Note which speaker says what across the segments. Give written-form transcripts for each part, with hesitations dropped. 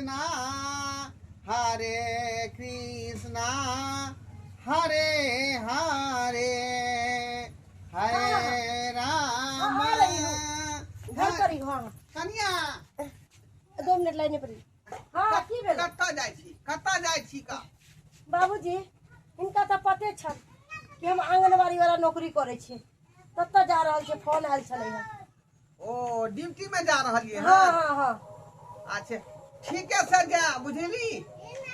Speaker 1: कृष्णा हरे कृष्णा हरे हरे हरे राम।
Speaker 2: हाँ, रही हूँ। घर पर ही हाँ।
Speaker 1: कनिया
Speaker 2: 2 मिनट लाइने पर ही। हाँ, की भेल?
Speaker 1: कतऽ जाइ छी, कतऽ जाइ छी का?
Speaker 2: बाबूजी, हिनका तऽ पते छल कि हम आंगनबाड़ी वाला नौकरी करै छी, ततऽ जा रहल छै, फोन आयल छलै हँ।
Speaker 1: ओ ड्यूटी में जा रहलियै?
Speaker 2: हाँ। हाँ।
Speaker 1: अच्छा, ठीके से जा, बुझली?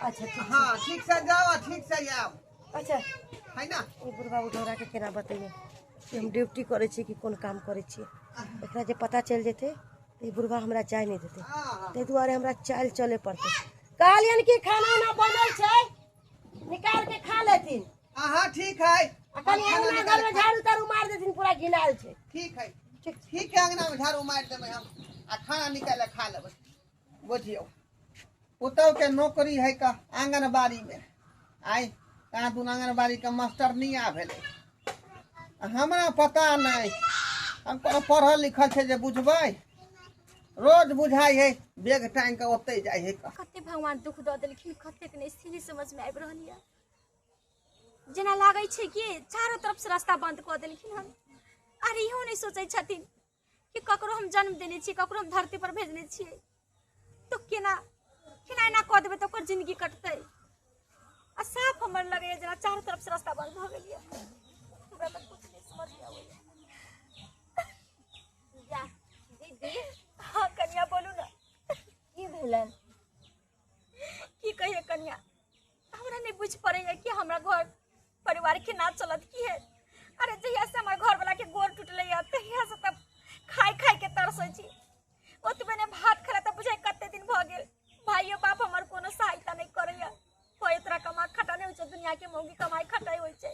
Speaker 2: अच्छा, ठीक।
Speaker 1: हाँ, ठीक से जाओ आ ठीक से आयब।
Speaker 2: अच्छा।
Speaker 1: है ना?
Speaker 2: ई बुढ़बा बुढ़ौरा के केना बतैयै कि हम ड्यूटी करै छी कि कोन काम करै छी? एकरा जे पता चलि जेतै तऽ ई बुढ़बा हमरा जाय नहि देतै।
Speaker 1: हाँ।
Speaker 2: ताहि दुआरे हमरा चालि चले पड़तै। कहलियनि कि खाना उना बनल छै, निकाल के खा लेथिन।
Speaker 1: हाँ, ठीक है।
Speaker 2: आ कनि
Speaker 1: खाना
Speaker 2: अंगना
Speaker 1: निकाल
Speaker 2: घरमे
Speaker 1: के खा-
Speaker 2: झाड़ू ताड़ू मारि देथिन, पूरा घिनायल छै।
Speaker 1: ठीक है।
Speaker 2: ठीक।
Speaker 1: ठीक है, अंगना में झाड़ू मारि देबै हम आ खाना निकालि के खा लेबै। बुझियौ, पुतहु के नौकरी है का आंगनबाड़ी में। आइ कहाँ दुन आंगनबाड़ी के मास्टर नहीं आ भेलै, हमरा पता नहीं। हम कोनो पढ़ल लिखल छै जे बुझबै? रोज बुझाइ है बैग टांगि के ओतै जाइ है का।
Speaker 3: कते भगवान दुख दऽ देलखिन, कतेक नहि, स्थिति समझमे आबि रहल यऽ। जेना लागै छै कि चारो तरफ से रास्ता बंद कऽ देलखिन हन। आर इहो नहि सोचै छथिन कि ककरो हम जन्म देने छियै, ककरो हम धरती पर भेजने छियै, तऽ केना केना एना कऽ देबै तऽ ओकर जिंदगी कटतै? आ साफ हमर लगैया जेना चारो तरफ से रास्ता बंद भऽ गेल यऽ। हमरा तऽ कुछ नहि समझमे अबैया।
Speaker 4: जा दीदी।
Speaker 3: हाँ कनिया, बोलू ने।
Speaker 4: की भेलनि?
Speaker 3: की कहिए कनिया, हमरा नहि बुझि पड़ैया कि हमरा घर परिवार केना चलत की है। अरे, जहिया से हमर घरवाला के गोर टूटलै तहिया से तब खाय खाय के तरसै छी। ओतबे ने भात खेला तऽ बुझाइ कते दिन भऽ गेल। भाइयो बाप हमर कोनो सहायता नहि करैया। कोई तोरा कमा खटा नहि होइ छै, दुनिया के मौगी कमाइ खटाइ होइ छै।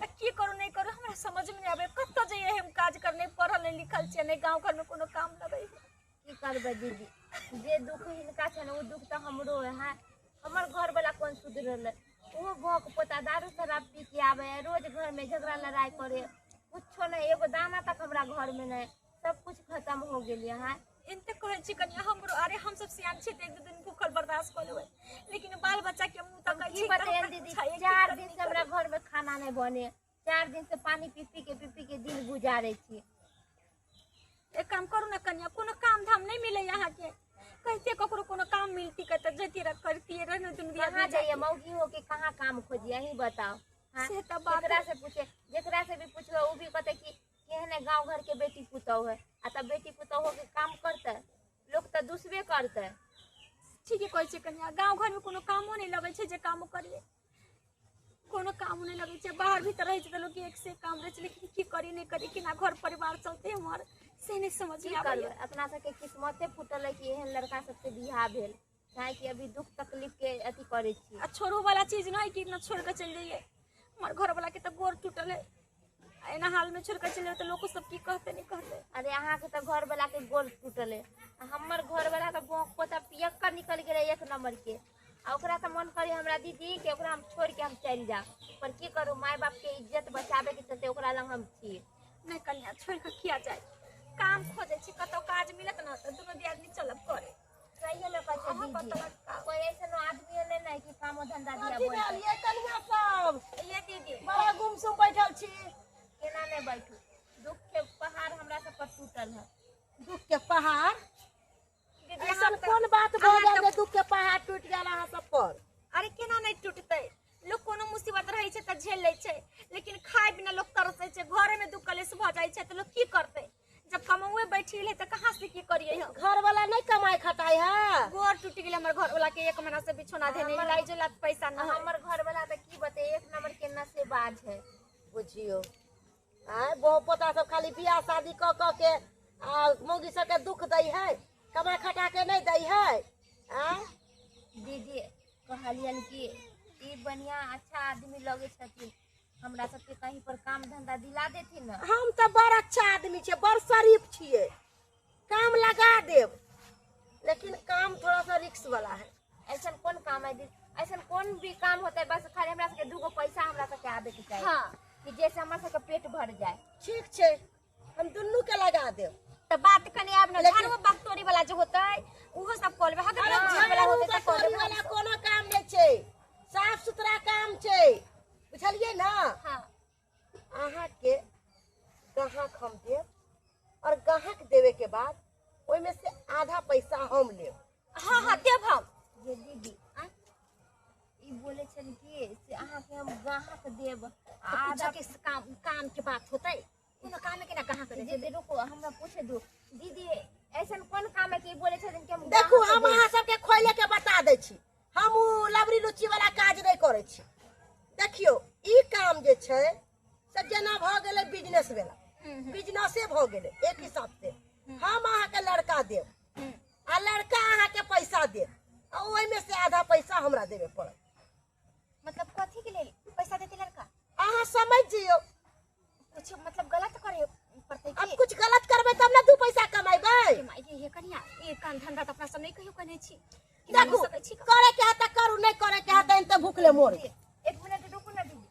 Speaker 3: तऽ की करू नहि करू, हमरा समझमे नहि आबै। कतऽ जइए हम काज करने? पढ़ल नहि लिखल छियै, नहि गाँव घरमे कोनो काम लगै है।
Speaker 4: की करबै दीदी, जे दुख हिनका छनि ओ दुख तऽ हमरो है। हाँ, हमर घरवला कोन सुधरल है? ओहो भोक पोता दारू शराब पी के आबै है, रोज घरमे झगड़ा लड़ाइ करे। कुछो नहि, एगो दाना तक हमरा घरमे नहि, सब कुछ खत्म हो गेल है।
Speaker 3: एते कहै छी कनिया हमरो। अरे, हम सब सियान छी तऽ एक दू दिन भूखल बर्दाश्त कऽ लेबै, लेकिन बाल बच्चा के मुँह तकै
Speaker 4: की
Speaker 3: छी तऽ
Speaker 4: बतैयन
Speaker 3: हमरा
Speaker 4: दीदी,
Speaker 3: बुझाइए की
Speaker 4: चार
Speaker 3: करी,
Speaker 4: दिन
Speaker 3: नहि
Speaker 4: से हमरा
Speaker 3: करी।
Speaker 4: घरमे खाना नहि बने, 4 दिन से पानी पी पी के पी पी के दिन गुजारै छी।
Speaker 3: एक काम करू ने कनिया, कोनो काम धाम नहि मिलै अहाँके? कहिते ककरो कोनो काम मिलती तऽ जैती रह, करतियै रह ने दुनू
Speaker 4: कहाँ
Speaker 3: दियादनी
Speaker 4: जाइए?
Speaker 3: जाके।
Speaker 4: मौगी हो के कहाँ काम खोजिए, अहीं बताओ। हाँ?
Speaker 3: से तऽ बात
Speaker 4: जेकरा से पूछे, जेकरा से भी पूछबै, ओ भी कहते कि केहन है गाँव घर के बेटी पुतोह है। आ तब बेटी पुतोह हो के काम करतै, लोक तऽ दुसबे करतै।
Speaker 3: ठीके कहै छै कनिया, गाँव घरमे कोनो कामो नहि लगै छै जे कामो करियै। कोनो काम नहि लगै छै। बाहर भीतर रहै छै तऽ लोक एक से एक काम रहै छै, लेकिन की करी नहि करी, केना घर परिवार चलतै हमर, से नहि समझ
Speaker 4: की
Speaker 3: मे आबैया।
Speaker 4: करबै, अपना सबके किस्मते फूटल है कि एहन लड़का सबसे बियाह भेल, काहे कि अभी दुख तकलीफ के अथी करै छी।
Speaker 3: आ छोड़ो वाला चीज नहि कि इतना छोड़ के चलि जइयै। हमर घरवाला के तऽ गोर टूटल है, आ एना हाल में छोड़ के चलि जेबै तऽ लोको सब की कहतै नहि कहतै?
Speaker 4: अरे, अहाँके तऽ घरवला के गोर टूटल है, आ हमर घरवला तऽ बोक पोता पियक्कर निकल गेलै एक नंबर के। आ ओकरा तऽ मन करे हमरा दीदी कि ओकरा हम छोड़ के हम चलि जाउ, पर की करू, माय बाप के इज्जत बचाबे के चलते ओकरा लग हम छी।
Speaker 3: नहि कनिया, छोड़ के किया जाय? काम खोजै छी, कतौ काज मिलत ने तऽ दुनू दियादनी चलब करे।
Speaker 4: सही में कहै छै
Speaker 3: अहाँ
Speaker 4: दीदी,
Speaker 3: बतलक काम।
Speaker 4: कोई ऐसन आदमी नहीं ने कि कामो धंधा दिया
Speaker 2: कथी भेल
Speaker 4: बोलते।
Speaker 2: ये कनिया सब?
Speaker 3: ये दीदी।
Speaker 2: बड़ा गुमसुम बैठल छी।
Speaker 4: केना नहीं बैठू, दुख के पहाड़ हमरा सब पर टूटल है।
Speaker 2: दुख के पहाड़?
Speaker 3: दीदी,
Speaker 2: ऐसन
Speaker 3: अहाँ तऽ-
Speaker 2: कोन बात भऽ
Speaker 3: अहाँ
Speaker 2: गेल
Speaker 3: तऽ-
Speaker 2: जे दुख के पहाड़ टूटि गेल अहाँ सब पर?
Speaker 3: अरे, केना नहि टूटतै? लोक कोनो मुसीबत रहै छै तऽ झेल लै छै, लेकिन खाय बिना लोक तरसै छै, घरे में दुख कलेश भऽ जाइ छै तऽ लोक की करतै? जब कमौए बैठिल है तऽ कहाँ से की करियै हम?
Speaker 2: घर वाला नहीं कमाई खटाई है?
Speaker 3: गोर टूटि गेलै हमर घर वाला के, एक महीना से बिछौना धेने, इलाज ला पैसा
Speaker 4: आ
Speaker 3: न है।
Speaker 4: हमर घरवला तऽ की बते, एक नंबर के नशेबाज है।
Speaker 2: बुझियो, आय बहु पोता सब खाली बियाह शादी कऽ कऽ के आ मौगी सबके दुख दै है, कमा खटा के नहीं दै है। आय
Speaker 4: दीदी, कहलियन कि ई बढ़िया अच्छा आदमी लगे छथिन, हमरा सबके कहीं पर काम धंधा दिला देथिन ने।
Speaker 2: हम तऽ बड़ अच्छा आदमी छियै, बड़ शरीफ छियै, काम लगा देब, लेकिन काम थोड़ा सा रिक्स वाला है।
Speaker 4: ऐसन कोन काम है दीदी? ऐसन कोन भी काम होते, बस खाली हमरा सबके दूगो पैसा हमरा सबके आबे के चाही कि जैसे हमरा सबके पेट भर जाए।
Speaker 2: ठीक छै, हम दुनू के लगा देब।
Speaker 3: तऽ बात कनि आब ने
Speaker 2: लेकिन-
Speaker 3: झाड़ू बकतोरी वाला जे होतै ओहो सब कऽ लेबै। अगर
Speaker 2: अरे
Speaker 3: झाड़ू वाला
Speaker 2: झाड़ू
Speaker 3: होतै तऽ कऽ
Speaker 2: बटोरी
Speaker 3: लेबै।
Speaker 2: वाला कोनो काम नहि छै, साफ सुथरा काम छै, बुझलियै ने?
Speaker 3: हाँ।
Speaker 2: अहाँके ग्राहक हम देब और ग्राहक देवे के बाद ओहिमे से आधा पैसा हम लेब।
Speaker 3: हाँ हाँ, देब हम।
Speaker 4: ये दीदी, आ ई बोले छन कि से अहाँके हम ग्राहक देब आ
Speaker 3: आधा
Speaker 4: आधा
Speaker 3: के काम काम के बात होतै, कोनो काम के ना कहाँ करे।
Speaker 4: दीदी रुको, हमरा पूछे दू। दीदी, ऐसन कोन काम है कि ई बोले छथिन कि हम
Speaker 2: देखू,
Speaker 4: ग्राहक
Speaker 2: हम
Speaker 4: देब?
Speaker 2: अहाँ सबके खोले के बता दै छी, हम उ लबरी लुच्ची वाला काज नहि करै छी। देखियौ, ई काम जे छै से जेना भऽ गेलै बिजनेस वाला, बिजनेसे भऽ गेलै एक हिसाब से। हम अहाँके लड़का देब आ लड़का अहाँके पैसा देब आ ओहिमे से आधा पैसा हमरा देबे पड़त।
Speaker 3: मतलब कथी के लेल पैसा देते लड़का?
Speaker 2: अहाँ समझ जइयौ।
Speaker 3: कुछ मतलब गलत करे पड़तै
Speaker 2: अब
Speaker 3: की?
Speaker 2: कुछ गलत करबै तब ने दू पैसा कमेबै।
Speaker 3: माय गे, हे कनिया, ई काम धंधा तऽ अपना सब नहि कहियो कने छी। केना
Speaker 2: देखू,
Speaker 3: हो सकै छी?
Speaker 2: करे के है तऽ करू, नहि करे के है तऽ भूखले मरू।
Speaker 4: एक मिनट रुकू ना दीदी।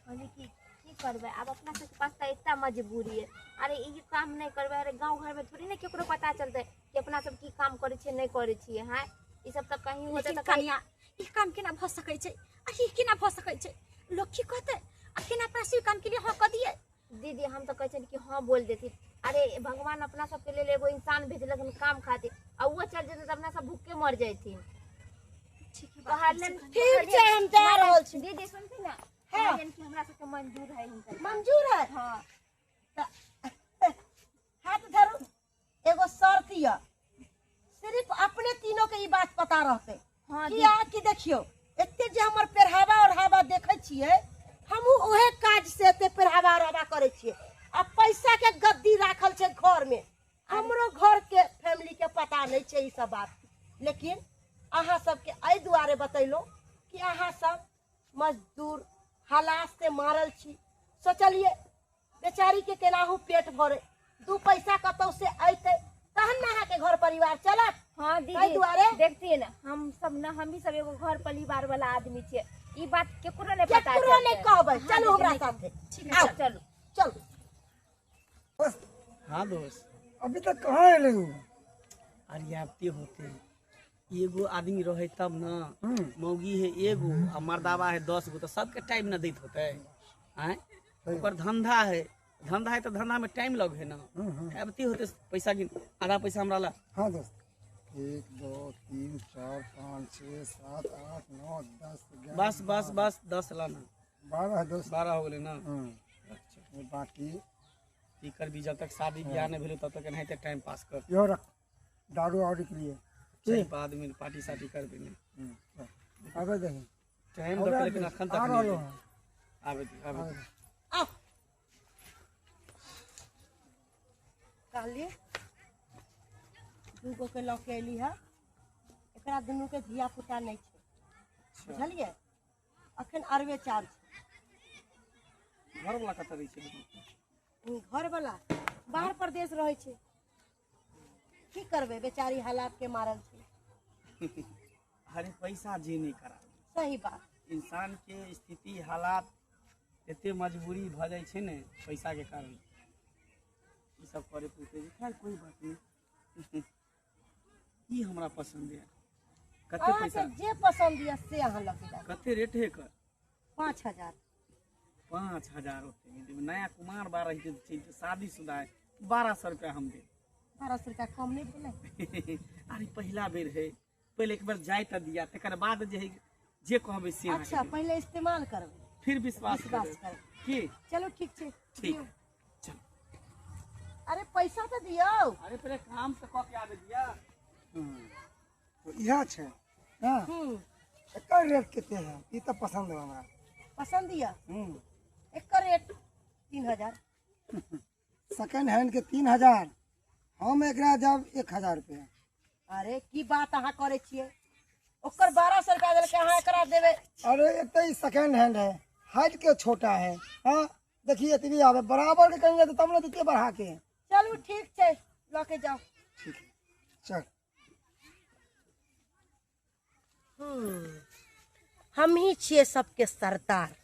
Speaker 4: कहली कि की करबै आब, अपना सबके पास तऽ एकटा मजबूरी है। अरे ई काम नहि करबै, अरे गाँव घरमे थोड़ी ने केकरो पता चलतै कि अपना सब की काम करै छियै नहि करै छियै। हैं, ई सब तऽ कहीं होतै
Speaker 3: लेकिन
Speaker 4: तऽ कहीं।
Speaker 3: कनिया, ई काम केना भऽ सकै छै आ ई केना भऽ सकै छै? लोक की कहतै आ केना अपना से ई काम के लिए हाँ कऽ दियै?
Speaker 4: दीदी, हम तऽ कहै छियनि कि हाँ बोल देथिन। अरे भगवान अपना सबके लेल एगो इंसान भेजलक हन काम खातिर, आ उहो चल जेतै तऽ अपना सब भूखे मर जैथिन।
Speaker 3: ठीक है, बात
Speaker 4: कहलन।
Speaker 2: ठीक छै, हम जा रहल छी।
Speaker 4: दीदी, सुनथिन ना।
Speaker 2: हाँ।
Speaker 4: कहलियनि कि हमरा सबके मंजूर है हिनकर काम।
Speaker 2: मंजूर है?
Speaker 4: हाँ।
Speaker 2: हाथ धरू, एगो शर्त यऽ, सिर्फ अपने तीनों के ई बात पता रहतै।
Speaker 4: हाँ।
Speaker 2: किया कि देखियौ, एते जे हमर पेरहावा ओढ़ावा देखै छियै, हमहूँ उहे काज से एते पेरहावा ओढ़ावा करै छियै आ पैसा के गद्दी राखल छै घर में। हमरो घर के फैमिली के पता नहि छै ई सब बात, लेकिन अहाँ सबके एहि दुआरे बतैलहुँ कि अहाँ सब मजदूर हालात से मारल छी। सोचलियै बेचारी के केनाहु पेट भरे, दू पैसा कतौ से अयतै तहन ने अहाँके घर परिवार चलत।
Speaker 4: हाँ
Speaker 2: ताहि
Speaker 4: दीदी,
Speaker 2: दुआरे
Speaker 4: देखतियै ने, हम सब न हमही सब एगो घर परिवार वाला आदमी छियै, ई बात केकरो नहि पता
Speaker 2: केकरो नहि
Speaker 4: चलतै।
Speaker 2: कहबै।
Speaker 4: हाँ,
Speaker 2: चलू
Speaker 4: दीदी,
Speaker 2: हमरा
Speaker 4: नहि
Speaker 2: साथे।
Speaker 3: ठीक
Speaker 2: आउ।
Speaker 3: है।
Speaker 4: चलू।
Speaker 2: चलू।
Speaker 5: बस।
Speaker 6: हाँ दोस्त।
Speaker 5: अभी तक कहाँ एले हो?
Speaker 6: अरे आबते होते, एगो आदमी रहे तब न। मौगी है एगो आ मर्दाबा है 10 गो, तो सबके टाइम न दैत होते। आँय, ओकर धंधा है, धंधा है तो धंधा में टाइम लग है ना। आबते होते। पैसा गिन, आधा पैसा हमरा ला।
Speaker 5: हाँ दोस्त, 1 2 3 4 5 6 7 8 9 10 11।
Speaker 6: बस बस बस, 10 लाना।
Speaker 5: 12 है दोस्त।
Speaker 6: 12 हो गेलै ना? अच्छा।
Speaker 5: ये बाकी।
Speaker 6: की करबी, जब तक शादी बियाह नहीं भेलो तब तक एनाहिते टाइम पास कर।
Speaker 5: यो रख, दारू और के लिए।
Speaker 6: छै, बाद में पार्टी सार्टी करबी ने।
Speaker 5: आबे दही।
Speaker 6: टाइम दऽ के, लेकिन अखन तक
Speaker 5: आ
Speaker 6: नहीं
Speaker 5: रहलो
Speaker 6: एलै।
Speaker 5: हँ।
Speaker 6: आबे दी, आबे दी।
Speaker 2: आउ। कहली दूगो के लऽ के अयली है, एकरा दुनू के धिया पुता नहि छै, बुझलियै? अखन अरबे चार छै।
Speaker 6: घरवला कतऽ रहै छै?
Speaker 2: घरवला बाहर प्रदेश रहै छै। की करबै, बेचारी हालात के मारल छै।
Speaker 6: अरे पैसा जे नहि करा।
Speaker 2: सही बात।
Speaker 6: इंसान के स्थिति हालात एते मजबूरी भऽ जाइ छै ने पैसा के कारण, ई सब करे पड़तै। खैर, कोई बात नहीं। ई हमरा पसंद है। कते पैसा?
Speaker 2: अहाँके जे पसन्द यऽ से अहाँ लऽ के जाउ।
Speaker 6: कते रेट है एकर?
Speaker 2: 5000।
Speaker 6: 5000 होते नहीं देबै। नया कुमार बार रहिते तऽ चलते, शादी शुदा है, 1200 रुपया हम देब।
Speaker 2: 1200 रुपया कम नहि भेलै?
Speaker 6: अरे पहिला बेर है, पहिले एक बेर जाय तऽ दिया, तकर बाद जे है जे कहबै से अहाँके
Speaker 2: अच्छा।
Speaker 6: देब।
Speaker 2: पहिले इस्तेमाल करबै।
Speaker 6: फिर विश्वास
Speaker 2: विश्वास
Speaker 6: करबै।
Speaker 2: करबै।
Speaker 6: की?
Speaker 2: चलू, ठीक छै।
Speaker 6: ठीक।
Speaker 2: दियौ।
Speaker 6: चल।
Speaker 2: अरे पैसा तऽ दियौ।
Speaker 6: अरे पहिले काम से कऽ के आबे दिया।
Speaker 5: तो इएह छै हाँ। एकर रेट कते है? ई तऽ पसंद है हमरा।
Speaker 2: पसन्द यऽ?
Speaker 5: हम्म।
Speaker 2: एकर रेट 3000।
Speaker 5: सेकेंड हैंड के 3000? हम एकरा जब 1000 रुपया।
Speaker 2: अरे की बात अहाँ करै छियै? ओकर 1200 रुपया देलकै, अहाँ एकरा देबै?
Speaker 5: अरे एक तो ई सेकेंड हैंड है, हाइट के छोटा है। हाँ, देखिए, एतबी आवे बराबर के कहीं तब ना देते बढ़ा के।
Speaker 2: चलू, ठीक छै, लऽ के जाउ।
Speaker 5: ठीक है, चल।
Speaker 2: हमही छियै सबके सरदार।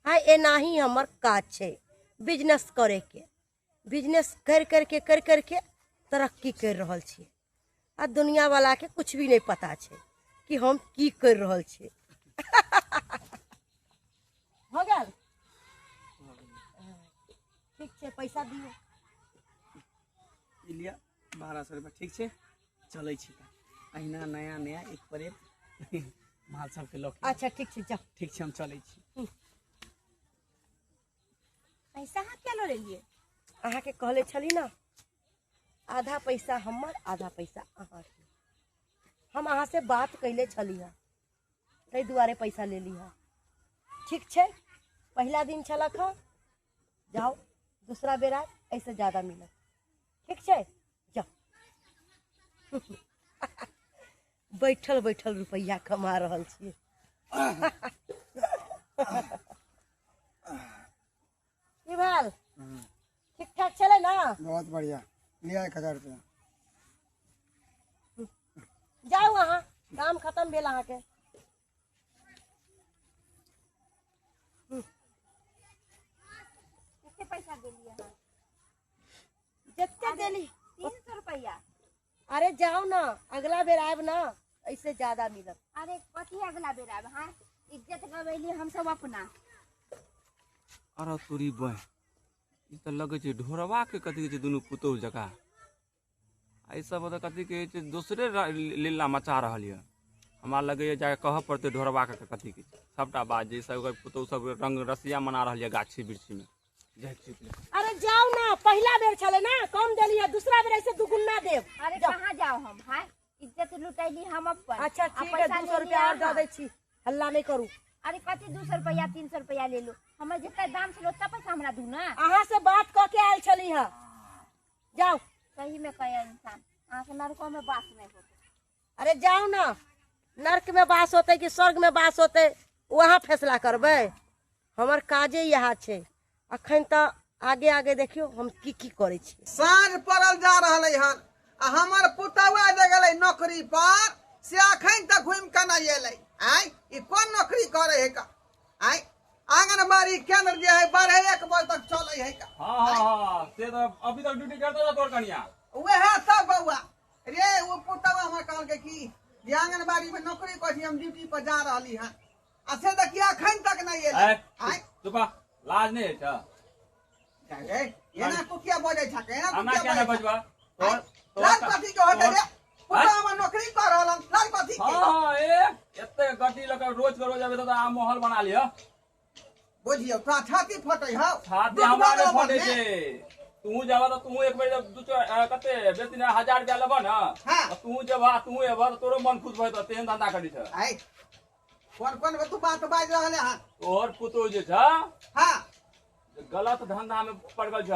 Speaker 2: आइ एनाही हमर काज छै बिजनेस करैके। बिजनेस करि करके करि करके तरक्की करि रहल छियै। आ दुनिया वाला के कुछ भी नहीं पता छै कि हम की कर रहल छियै। भऽ गेल? ठीक छै, पैसा दियौ।
Speaker 6: ई लिअ 1200 रुपया। ठीक छै, चलै छी तऽ अहिना नया नया एक पर एक माल सबके लऽ के।
Speaker 2: अच्छा ठीक छै, जाउ।
Speaker 6: ठीक छै, हम चलै छी।
Speaker 3: पैसा अहाँ किया लऽ लेलियै?
Speaker 2: अहाँके कहले छली ना, आधा पैसा हमर आधा पैसा अहाँके। हम अहाँ से बात कैले छली हँ, ताहि दुआरे पैसा लेली हँ। ठीक छै, पहिला दिन छलक हँ, जाउ, दूसरा बेर आयब एहिसँ ज्यादा मिलत। ठीक छै, जाउ। बैठल बैठल रुपैआ कमा रहल छियै। की भेल? ठीक ठाक छलै ना?
Speaker 5: बहुत बढ़िया। लिया 1000 रुपया।
Speaker 2: जाउ अहाँ, काम खत्म भेल अहाँके।
Speaker 4: कते पैसा देलियै अहाँ?
Speaker 2: जते देली।
Speaker 4: 300 रुपया।
Speaker 2: अरे जाउ ना, अगला बेर आयब ना, ऐसे ज्यादा मिलत।
Speaker 4: अरे कथी अगला बेर आयब? हाँ, इज्जत गबैली हम सब अपना।
Speaker 7: अरे तोरी बह, ई तऽ लगै छै ढोरबा के कथी कहै छै दुनू पुतोहु जकाँ। आ ई सब तऽ कथी कहै छै दोसरे लीला मचा रहल यऽ। हमरा लगैए जाके कहऽ पड़तै ढोरबा के कथी कहै छै सबटा बात, जे ई सब पुतोहु सब रंग रसिया मना रहल यऽ गाछी वृक्षी में। जाइ छी।
Speaker 2: अरे जाउ ना, पहिला बेर छलै ना, कम देली है, दूसरा बेर ऐसे दुगुना देब।
Speaker 4: अरे
Speaker 2: जाउ।
Speaker 4: कहाँ जाउ हम? हाँ, इज्जत लुटैली हम अपन।
Speaker 2: अच्छा
Speaker 4: आ
Speaker 2: ठीक है,
Speaker 4: पैसा
Speaker 2: 200
Speaker 4: लेली
Speaker 2: रुपया और दऽ
Speaker 4: अहाँ।
Speaker 2: दै छी, हल्ला नहीं करू।
Speaker 4: अरे कथी 200 रुपया 300 रुपया ले लो, हमर जितना दाम छल ओतना पैसा हमरा दू ना।
Speaker 2: अहाँ से बात कऽ के आयल छली हँ, जाउ।
Speaker 4: सही में कहे इंसान, अहाँ के नरको में बास नहीं होते।
Speaker 2: अरे जाउ ना, नर्क में वास होतै कि स्वर्ग में वास होतै वहाँ फैसला करबै। हमर काजे इएह छै। अखन तऽ आगे आगे देखियौ हम की की करै छी।
Speaker 1: साँझ पड़ल जा रहलै हन आ हमर पुतौआ जे गेलै नौकरी पर से अखन तक घुमि कऽ नहि एलै। आँय, ई कोन नौकरी करै है का? आँय, आंगनबाड़ी केंद्र जे है 12-1 बजे तक चलै है का?
Speaker 7: हाँ हाँ हाँ, से तऽ अभी तक ड्यूटी करते तोर कनिया।
Speaker 1: वएह सब बौआ रे, ओ पुतौआ हमर कहलकै कि जे आंगनबाड़ी में नौकरी करै छी, हम ड्यूटी पर जा रहली हन, आ से देखिए अखन तक नहि एलै। आँय,
Speaker 7: चुपा, लाज नहीं होइ छौ?
Speaker 1: रे, एना तू किया बजै छह? एना तू
Speaker 7: हमरा
Speaker 1: किया
Speaker 7: किया नहि
Speaker 1: बजै छह?
Speaker 7: बजबा? तोहर
Speaker 1: लाज कथी के होतै रे? पुतौआ
Speaker 7: आँय?
Speaker 1: हमर नौकरी कऽ रहल हन, लाज कथी के?
Speaker 7: हाँ हाँ, ए एते गड्डी लऽ कऽ रोज के रोज अबे तऽ आम महल बना लिअ।
Speaker 1: बुझियौ, तोरा छाती फटै हौ?
Speaker 7: छाती
Speaker 1: दुख
Speaker 7: हमरा
Speaker 1: भऽ
Speaker 7: नहि
Speaker 1: गेलौ
Speaker 7: फटै
Speaker 1: मनमे?
Speaker 7: छै। तू जाबह तऽ तू एक बेर जब दू चारि कते बेसी नहि 1000 रुपया लेबह ने,
Speaker 1: हाँ।
Speaker 7: तऽ तू जेबह, तू एबह तऽ तोरो मन खुश भऽ जेतौ, तेहन धंधा करै छ।
Speaker 1: आइ कोन कोन तू बात बाजि रहल हन?
Speaker 7: तोहर पुतोहु जे छ
Speaker 1: हाँ,
Speaker 7: गलत धंधा में पड़ गेल छ।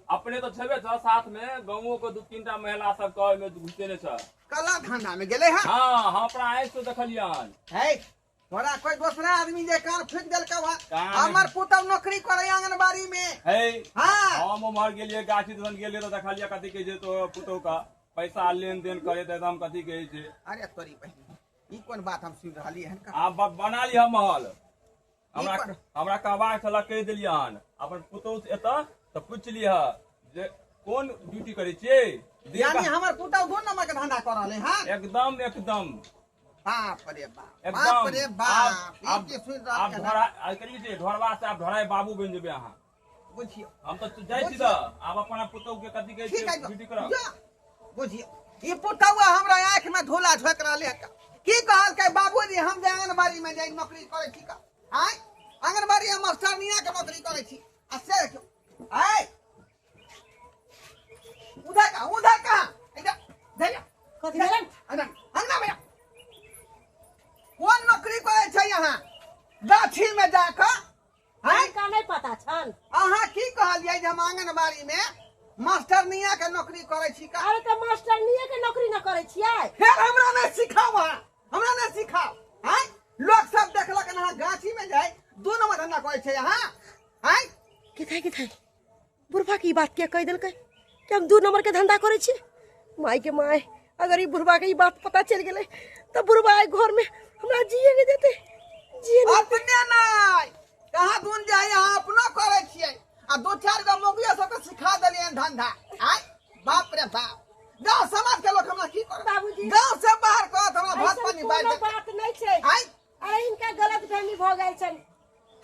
Speaker 7: अपने तऽ छेबे छ, साथ में गाँवो के 2-3 टा महिला सब के ओहिमे घुसेने छ।
Speaker 1: कला धंधा में गेलै हन?
Speaker 7: हाँ, हम अपना आँखि से देखलियन।
Speaker 1: है तोरा कोई दोसरा आदमी जे कान फूकि देलकौ हन?
Speaker 7: कान-
Speaker 1: हमर पुतहु नौकरी करै आंगनबाड़ी में।
Speaker 7: है
Speaker 1: हाँ,
Speaker 7: हम उम्हर गेलियै गाछी दिसन गेलियै तऽ देखलियै कथी कहै छै तो पुतोहु के पैसा लेन देन करे तऽ एकदम कथी कहै छै।
Speaker 1: अरे तोरी बहिन, ई कोन बात हम सुनि रहलियै हन का?
Speaker 7: आब बना लिह महल। हमरा
Speaker 1: कोन-
Speaker 7: हमरा कहबाक छल कहि देलियै हन। अपन पुतोहु से एतऽ तऽ पूछि लिह जे कोन ड्यूटी करै छियै दिन
Speaker 1: यानी हमर पुतहु 2 नंबर के धंधा कऽ रहलै हन?
Speaker 7: एकदम एकदम।
Speaker 1: बाप रे बाप,
Speaker 7: एकदम।
Speaker 1: बाप रे बाप, ई
Speaker 7: आब
Speaker 1: की सुनि
Speaker 7: आब
Speaker 1: रहलियै हन?
Speaker 7: ढोरा आ करी छै ढोरबा से आब ढोराइ बाबू बनि जेबै अहाँ।
Speaker 1: बुझियौ,
Speaker 7: हम तऽ जाइ छी तऽ आब अपना पुतोहु के कथी कहै
Speaker 1: ठीक
Speaker 7: छै
Speaker 1: है,
Speaker 7: ड्यूटी करब।
Speaker 1: जा, बुझियौ, ई पुतौआ हमरा आँखि में धूला झोंकि रहलै हन। की कहलकै बाबूजी, हम जे आंगनबाड़ी में जे नौकरी करै छी का? आँय, आंगनबाड़ी हम मास्टरनिया के नौकरी करै छी आ से देखियौ। आँय, उधर कहाँ, उधर कहाँ, इधर धैर्य।
Speaker 2: कथी भेलन?
Speaker 1: अंगना अंगना में कोन नौकरी करै छै अहाँ गाछी में जाकऽ? आँय,
Speaker 2: हिनका नहि पता छन।
Speaker 1: अहाँ की कहलियै जे हम आंगनबाड़ी में मास्टरनिया के नौकरी करै छी का?
Speaker 2: अरे तऽ मास्टरनिये के नौकरी न करै छियै।
Speaker 1: फेर हमरा नहि सिखाउ अहाँ, हमरा नहि सिखाउ। आँय, लोक सब देखलक हन अहाँ गाछी में जाय 2 नंबर धंधा करै छै अहाँ। आँय,
Speaker 2: किथाइ किथाइ बुढ़बा के ई बात किया कहि देलकै कि हम 2 नंबर के धंधा करै छी? माय के माय, अगर ई बुढ़बा के ई बात पता चलि गेलै तऽ बुढ़बा एहि घर में हमरा जिए नहि देतै, जिए नहि।
Speaker 1: अपने नहि कहाँ दून जाय, अहाँ अपनो करै छियै आ 2-4 गो मौगियो सबके सिखा देलियै धंधा। आँय, बाप रे बाप, गाँव समाज के लोक हमरा की करत?
Speaker 2: बाबूजी। बाबूजी।
Speaker 1: गांव से बाहर कहत हमरा भात
Speaker 2: ऐसन
Speaker 1: पानी बाँटि
Speaker 2: कोनो
Speaker 1: देत।
Speaker 2: बात नहीं छै।
Speaker 1: आँय?
Speaker 2: अरे हिनका गलत फहमी भऽ गेल छनि।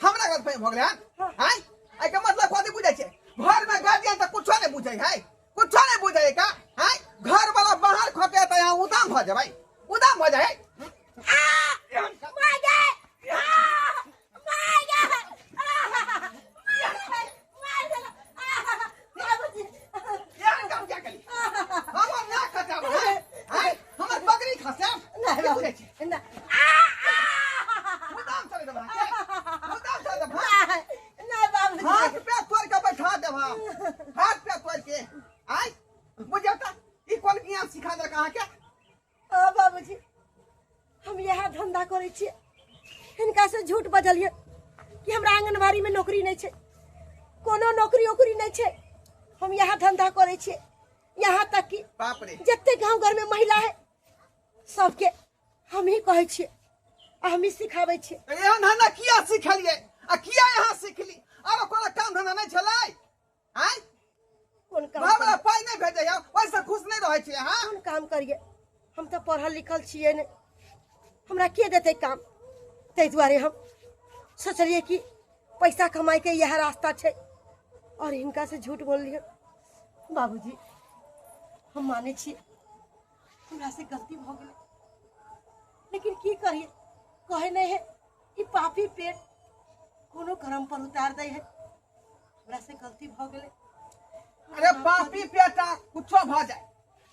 Speaker 1: हमरा गलत फहमी भऽ गेलै हन? आँय? एहिके मतलब कथी बुझै छै? घरमे गार्जियन तऽ कुछो नहि बुझै है, कुछो नहि बुझै है का? आँय? घर वाला बाहर खटे तऽ यहाँ उदाम भऽ जेबै, उदाम भऽ जाइ। एहन काम किया केली? हमर नाक कटाब है? आँय? हमर बकरी खसाब? की बुझै छै? उदाम चलै देबै अहाँके? उदाम चलै देबै? हाथ पे तोड़ के बैठा देब हम, हाथ पे तोड़ के। आय बुझियौ तऽ ई कोन ज्ञान सिखा देलक अहाँके?
Speaker 2: हाँ बाबूजी, हम इएह धंधा करै छियै। हिनका से झूठ बजलियै कि हमरा आंगनबाड़ी में नौकरी नहीं छै, कोनो नौकरी ओकरी नहीं छै, हम इएह धंधा करै छियै। यहाँ तक कि
Speaker 1: बाप रे,
Speaker 2: जते गांव घर में महिला है सबके हम ही कहै छियै आ हम ही सिखाबै छियै।
Speaker 1: एहन धंधा किया सिखलियै आ किया यहाँ सिखली? आरो कोनो काम धंधा नहि छलै? आँय?
Speaker 2: कोन काम
Speaker 1: घरवला
Speaker 2: करियै?
Speaker 1: पाइ नहि भेजैया, ओहिसँ खुश नहि रहै छियै अहाँ?
Speaker 2: कोन काम करियै? हम तऽ पढ़ल लिखल छियै नहि, हमरा के देतै काम? ताहि दुआरे हम सोचलियै कि पैसा कमाइके इएह रास्ता छै और हिनका से झूठ बोललियै। बाबूजी, हम मानै छियै हमरा से गलती भऽ गेलै, लेकिन की करियै, कहै नहि है कि पापी पेट कोनो कर्म पर उतार दै है। हमरा से गलती भऽ गेलै।
Speaker 1: अरे पापी पेटा कुछो भऽ जाए,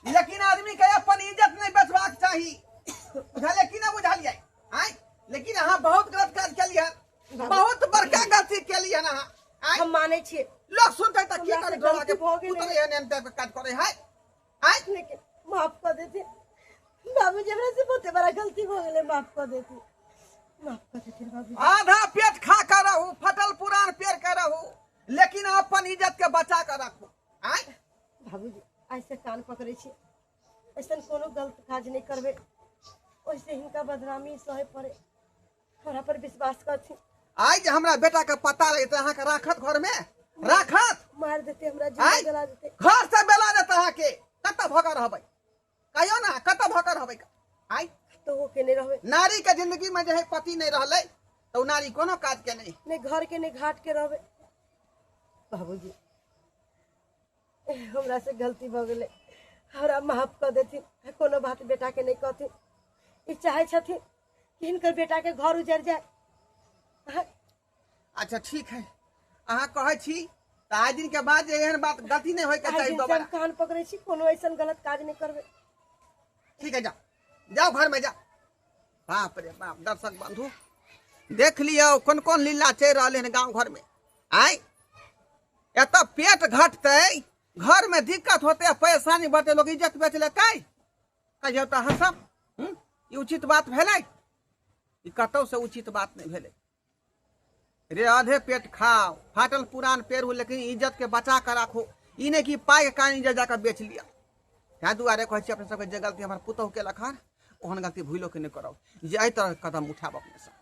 Speaker 1: लेकिन आदमी के अपन इज्जत नहीं बेचबाक चाही, बुझलियै कि ना बुझलियै? आँय, लेकिन अहाँ बहुत गलत काज केलियै, बहुत बड़का गलती केलियै हन अहाँ। आँय?
Speaker 2: हम मानै छियै।
Speaker 1: लोग सुनतै तऽ की
Speaker 2: हमरा से
Speaker 1: करै? ढोला के
Speaker 2: गलती भऽ गेलै।
Speaker 1: पुतोह एहन एहन टाइप के काज करै है? आँय?
Speaker 2: लेकिन माफ कऽ देथिन बाबूजी, हमरा से बहुते बड़ा गलती भऽ गेलै, माफ कऽ देथिन, माफ कऽ देथिन बाबूजी।
Speaker 1: आधा पेट खा कर रहू, फटल पुरान पेड़ के रहू, लेकिन अपन इज्जत के बचा कर रखू। आँय?
Speaker 2: बाबूजी, आइ से कान पकड़ै छी, ऐसन कोनो गलत काज नहि करबै, ओहिसे हिनका बदनामी सहे पड़े। हमरा पर विश्वास करथिन।
Speaker 1: आइ जे हमरा बेटा के पता लगे तऽ अहाँके राखत घर में? राखत?
Speaker 2: मारि देते हमरा, जिंदा
Speaker 1: आँय?
Speaker 2: जला देते।
Speaker 1: घर से बेला देत अहाँके। कतऽ भऽ कऽ रहबै कहियौ ना, कतऽ भऽ कऽ रहबै? आँय?
Speaker 2: तो वो केने रहबै।
Speaker 1: नारी के जिंदगी में जे है पति नहीं रहलै तऽ ओ नारी कोनो काज के नहीं,
Speaker 2: नहि घर के नहि घाट के रहबै। बाबूजी, हमरा से गलती भऽ गेलै, हमरा माफ कऽ देथिन। कोनो बात बेटा के नहि कहथिन। ई चाहै छथिन कि हिनकर बेटा के घर उजड़ जाए। हाँ।
Speaker 1: अच्छा ठीक है, अहाँ कहै छी तऽ आइ दिन के बाद जे एहन बात गलती नहि होइके
Speaker 2: आइ
Speaker 1: चाही
Speaker 2: दिन से हम
Speaker 1: दोबारा।
Speaker 2: कान पकड़ै छी, कोनो ऐसन गलत काज नहि करबै।
Speaker 1: ठीक है, जाओ जाओ घर में जाओ। बाप रे बाप, दर्शक बंधु देख लियौ कोन कोन लीला चलि रहलै हन गाँव घर में। आँय, एतऽ पेट घटतै, घर में दिक्कत होतै, परेशानी बढ़तै, लोग इज्जत बेच लेतै? कहियौ तऽ अहाँ सब, ई उचित बात भेलै? ई कतौ से उचित बात नहि भेलै रे। आधे पेट खाओ, फाटल पुरान पेरू, लेकिन इज्जत के बचा कर राखो। ई नहि कि पाइ के कारण इज्जत जाकर बेच लिया। ताहि दुआरे कहै छी अपने सबके, जे गलती हमर पुतोहु केलक हन ओहन गलती भूलो के नहि करब जे एहि तरह कदम उठायब अपने सब।